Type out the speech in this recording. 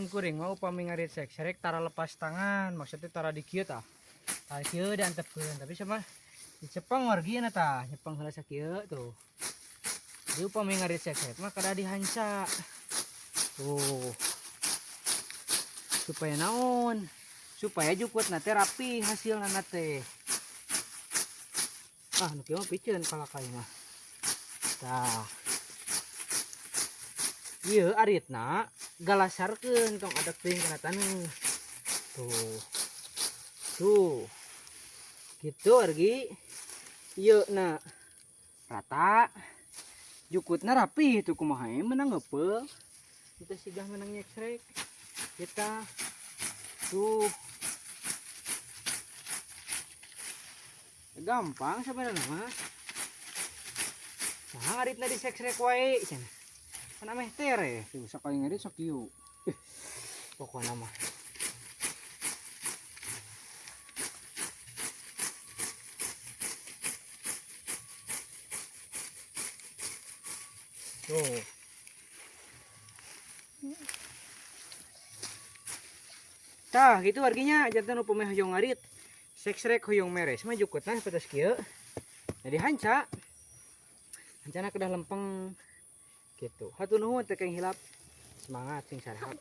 Sim kuring mah upami ngarit seksrek tara lepas tangan, maksudnya tara di kieu tah. Tara kieu diantepkeun, tapi sama dicepeng wargina tah, nyepeng heula sakieu tuh. Jadi upami ngarit seksrek mah kada dihanca. Tuh. Supaya naon? Supaya jukutna teh rapi hasilna teh. Ah, nu kieu mah piceun kalakay mah. Tah. Ieu aritna galasarkeun tong adek teuing kana taneuh. Tuh. Tuh. Gitu wargi. Ieu na rata. Jukutna rapi tuh kumaha we menang ngeupeul. Kita sigah menang nyeksrek. Kita tuh. Gampang sebenarnya mah. Nah, ngaritna di seksrek wae cenah. Kan ameh tere, tuh sakali ngarit sok kieu. Pokokna mah. Tuh. Tah, gitu warginya janten upami hoyong ngarit. Seksrek hoyong meres mah jukutna sapertos kieu. Jadi hanca. Hancana kedah lempeng gitu. Hatur nuhun teh keng hilap. Semangat sing sarehat.